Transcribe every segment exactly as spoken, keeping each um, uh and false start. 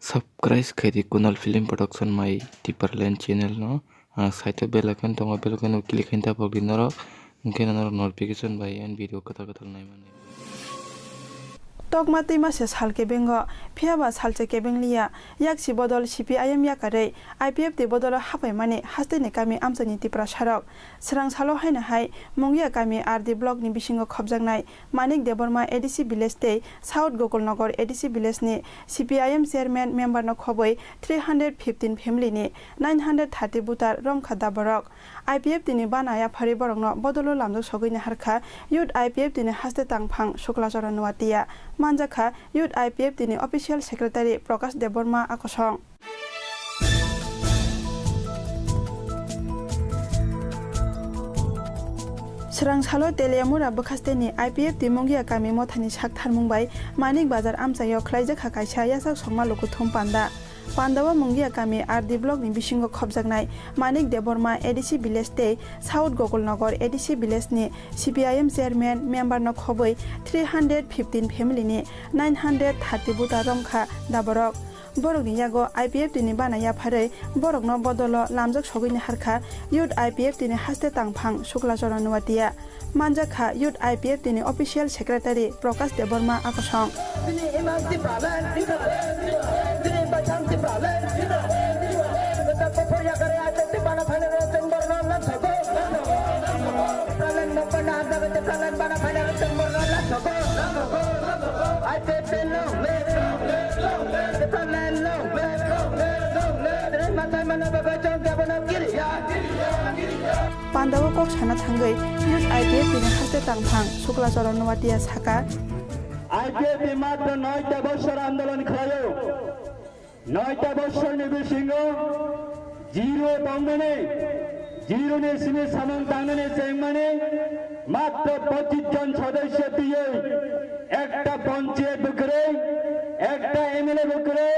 Subscribe khaidi Kunal Film Production my Tipraland channel no. Ah, site o bell icon tongo, bell icon o click khaina tabok di norok. Hwnkhe norok notification bai ani video kwtal kwtal naimani. Tokma twima se sal kebengo, phiya ba salsa kebeng liya. Yaksi bodol C P I M yakarwi I P F T bodolo haphaimani hasteni kami amchaini Tiprasarok. Swrang salo haino hai Mungia kami R D block ni bisingo khopjaknai Manik Debbarma A D C village tei South Gokulnagar A D C village ni C P I M chairman member no khobwi three hundred fifteen family ni nine hundred thirty voter romkha da borok. I P F T ni bana yapharwi borokno bodolo lamjak sogwi naharkha youth I P F T ni haste tangphang Sukla Charan Noatia, manjakha youth I P F T ni official secretary Prakash Debbarma a kosong. Swrang salo Teliamura bwkhasteni I P F T Mungia kami mothani sak tharmung bai Manik Bazar amchaio khlaijakha kaisa yachak songma lukuthum panda. Pandao Mungia kami R D block ni bisingo khopjaknai Manik Debbarma A D C village tei South Gokulnagar A D C village ni C P I M chairman member no khobwi three hundred fifteen family ni nine hundred thirty voter romkha da borok. Borokni yago I P F T ni bana yapharwi borokno bodolo lamjak sogwi naharkha youth I P F T ni haste tangphang Sukla Charan Noatia, manjakha youth I P F T ni official secretary Prakash Debbarma a kosong. Pandao kok sana thangwi youth I P F T ni haste tangphang Sukla Charan Noatia saka. I P F T matro noita bochor andolon khlaio. Noita bochorni bisingo zero tongmani, zero ni simi samung tangnani chengmani matro pochis jon sodosyo twiwi ekta panchayat bo kwrwi, ekta M L A bo kwrwi,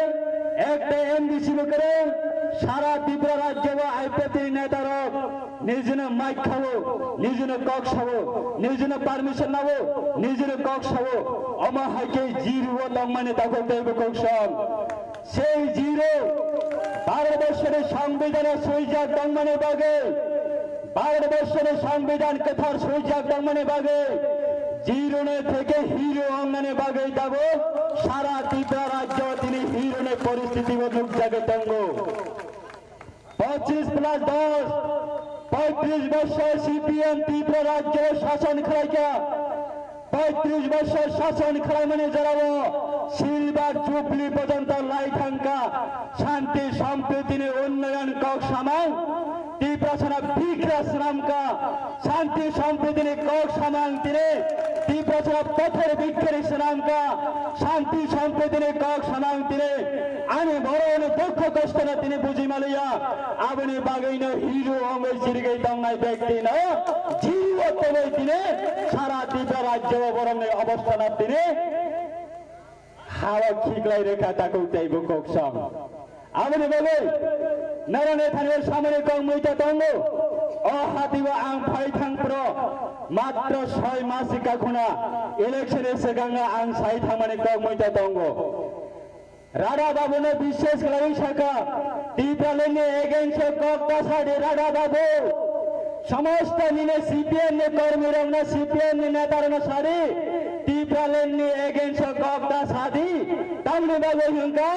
ekta M D C bo kwrwi, sara Tripura rajyo o I P F T ni netarok nijino mic khao, nijino kok sao, nijino permission nao, nijino kok sao, omo hai khe zero o tongmani takhuk tei bo kok song. Sei zero Bharatborsoni Songbidan swijak tongmani bagwi, Bharatborsoni Songbidan kwthar swijak tongmani bagwi, zero ni theke hero wngnani bagwi tabuk sara Tripura rajyo tini hero ni poristiti o nukjagwi tongo. Pochis plus dos, poitris bochor C P M Tripura rajyo shason khlaikha. Poitris bochor shason khlaimani jorao silver jubilee porjonto lai thangkha. Shanti sompritini unnoyon kok samang Tiprasano bikra swnamkha. Shanti sompritini kok samang tini Tiprasano pothor bikhari swnamkha. Shanti sompritini kok samang tini ani borokni dukho kostono tini buji maliya. Aboni bagwino hero wngwi chirigwi tongnai bektino zero tongwi tini sara Tripura rajyo borokni obostano tini hao khiklai rwkha takhuk tei bo kok song. Aboni bagwi norokni thani samani kok muita tongo. O hati o ang phai thang pro matro soi mas sikha khuna election ni swkango ang sai thangmani kok muita tongo. Rada Babu no bishes khlaiwi sakha, Tipraland ni against o kok ta sadi Rada Babu. Somosto nini C P M ni kormi rokno, C P M ni neta rokno sadi, Tipraland ni against o kok ta sadi. Tamni bagwi hwnkhe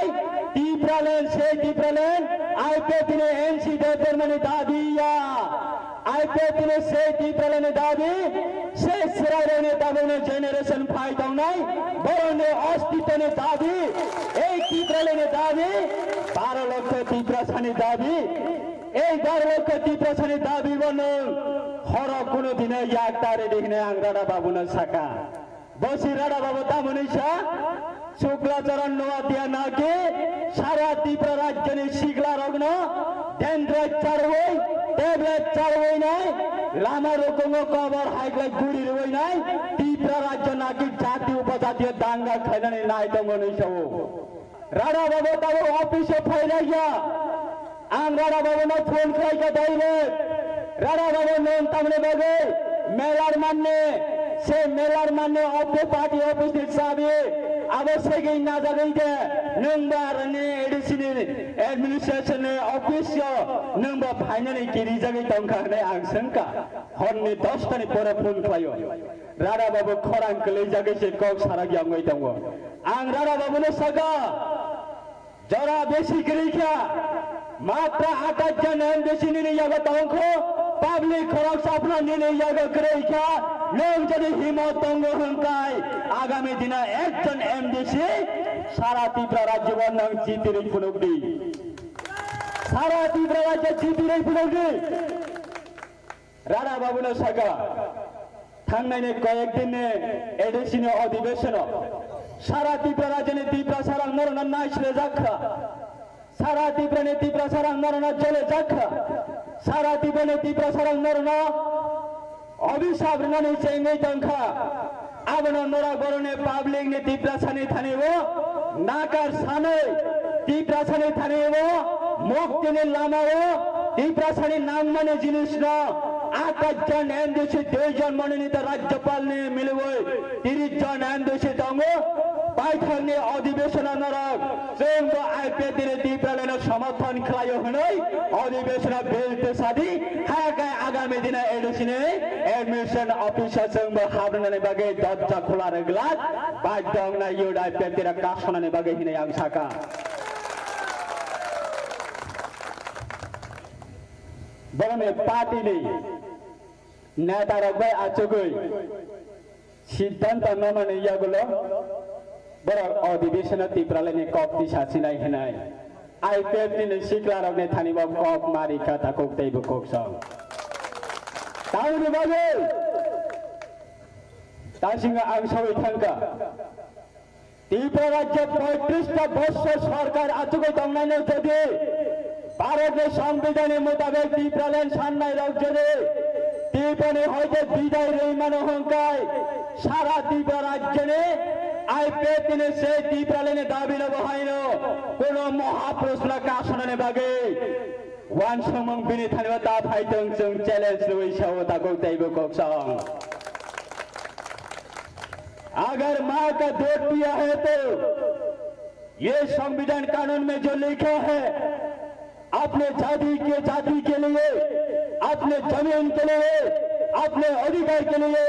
Tipraland se Tipraland, I P F T ni N C Debbarma ni dabi ya. I P F T ni se Tipraland ni dabi, se chwrairokni tabukni generation phai tongnai, borokni ostitwni dabi, ei Tipraland ni dabi, baro lokho Tiprasani dabi, ei baro lokho Tiprasani dabi bo nwng horo kunu dino yak ta ridi hwnwi ang Rada Babuno sakha. Bosi Rada Babu tamoni sa, Sukla Charan Noatia naki sara Tripura rajyoni sikla rokno dendrite charwi, tablet charwi nai, lama rokongo kobor haiklai guri rwi nai, Tripura rajyo naki jati upajatiyo danga khlainani nai tongo ni sao. Rada Babu tabuk office o phai raiya. Ang Rada Babu no phone khlai kha direct. Rada Babu nwng tamni bagwi melar manni, se melar manni office party office ni chabi Abo segwi najagwi de nwng ba rani A D C ni administration ni office o nwng ba phainani kirijagwi tongkha hwnwi ang swngkha. Horni dosta ni pore phone khlaio. Rada babu khorang kwlwijagwi se kok sarak yangwi tongo. Ang Rada babu no saka, jora besi kwrwi kha. Matra atat jon M D C nini yago tongkho, public khorok saphna nini yago kwrwi kha, nwng jodi himot tongo hwnkai, agami dina ekjon M D C sara Tripura rajyo bo nwng jitirwi phunukdi. Sara Tripura rajyo jitirwi phunukdi. Rada babu no saka, thangnai ni koyek din ni A D C ni odhibeshon o sara Tripura rajyo ni Tiprasa rang norok no naislejak kha. Sara Tripura ni Tiprasa rang norok no jole jak kha. Sara Tripura ni Tiprasa rang norok no obisap rwnani chengwi tong kha. Abono norok borokni public ni Tiprasani thani o nakar sanwi, Tiprasani thani o muktini lama o Tiprasani nangmani jinisno atat jon M D C, dui jon mononito rajyapalni milwi tiris jon M D C tongo. Paithakni odhibeshona norok chwngbo I P F T ni Tipralandno somorthon khlaio hwnwi odhibeshona bill tisadi, haya khe agami dino A D C ni administration office o chwngbo habnani bagwi dorja khula rwglak. Baidhyo wngnai youth I P F T rok kasonani bagwi hwnwi ang saka. Borokni party ni neta rok bai achugwi siddhanto nwnani yagulo borok odhibeshon o Tipralandni kok tisa sinai hwnwi I P F T ni sikla rokni thani bo kok mari kha, takhuk tei bukhuk song. Tamoni bagwi tasingo ang sawi thangkha. Tripura rajyo poitrista borsor sorkar achugwi tongnaino jodi Bharatni Songbidanni mutabek Tipraland sannai rok jodi Tiprani hoite bidai rwi mano hwnkai, sara Tripura rajyoni I P F T ni se Tipralandni dabino bohaino kuno mohaproshno kasonani bagwi uansukmung bini thani o ta phaitong, chwng challenge rwi sao takhuk tei bukhuk song. अगर माँ का दूध पिया है तो ये संविधान कानून में जो लिखा है, अपने जाति के, जाति के लिए, अपने जमीन के लिए, अपने अधिकार के लिए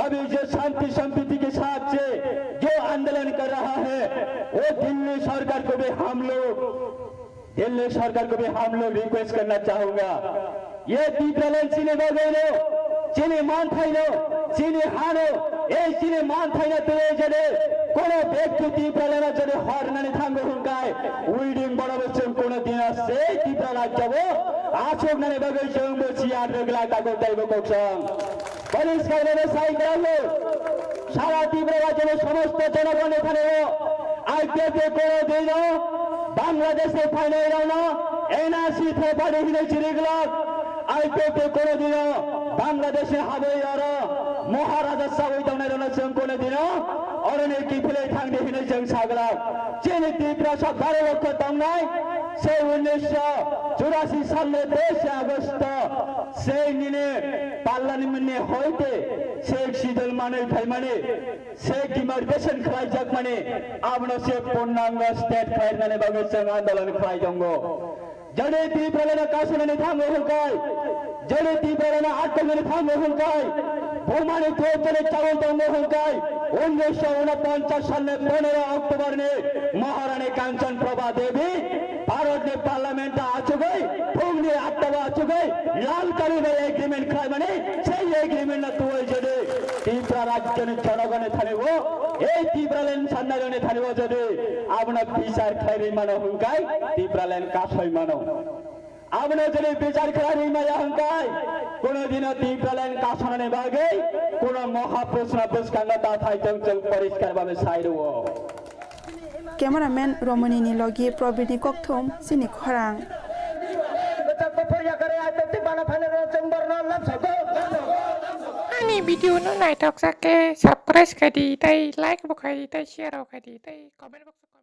अभी जो शांति संपत्ति के साथ से जो आंदोलन कर रहा है, वो दिल्ली सरकार को भी हम लोग दिल्ली सरकार को भी हम लोग रिक्वेस्ट करना चाहूंगा, ये टिप्रालैंड chini bagwi no, chini manthaino, chini hano, ei chini manthaino twiwi jodi kono bekti Tipralano jodi hornani thango hwnkai, within borok chwng kono dina sei Tipra rajyabo achuknani bagwi chwngbo siyar rwgwlak takhuk teibo koksong. Poriskar bhabe sai kwrwngwi sara Tripura rajyoni somosto jonogonni thani o I P F T kono dino Bangladesh ni phainai rokno N R C thepadi hinwi chiriglak. I P F T kono dino Bangladesh ni habwi oro Maharaja sawi tongnai rokno chwng kono dino oroni kiphilwi thangdi hinwi chwng saglak. Chini Tiprasa baro lokho tongnai se unnisho churasi salni teis August se nini parliament ni hoite se schedule manwi phaimani se demarcation khlaijakmani, abono se purnango state khlainani bagwi chwng andolon khlai tongo. Jodi Tipralano kasonani thango hwnkai, jodi Tipralano atkolnani thango hwnkai, bumani thok jodi chawi tongo hwnkai, unnisho unoponchas salni ponero October ni Maharani Kanchan Prabha Devi Bharatni Parliament o achugwi, phungni atta o achugwi, Lal Kali bai agreement khlaimani, sei agreement no twiwi jodi Tipra rajyoni jonogonni thani o, ei Tipraland sannairokni thani o jodi abono bichar khlai rwi mano hwnkai, Tipraland kasoi mano. Abono jodi bichar khlai rwi maya hwnkai, kono dino Tipraland kasonani bagwi kono mohaproshno bwskango ta thai tong chwng poriskar bhabe sai rwo. Cameraman Romoni ni logi Probini Kokthum, chini khorang. Ani video no naithok sakhe subscribe khaidi tei like bo khaidi tei share o khaidi tei comment box o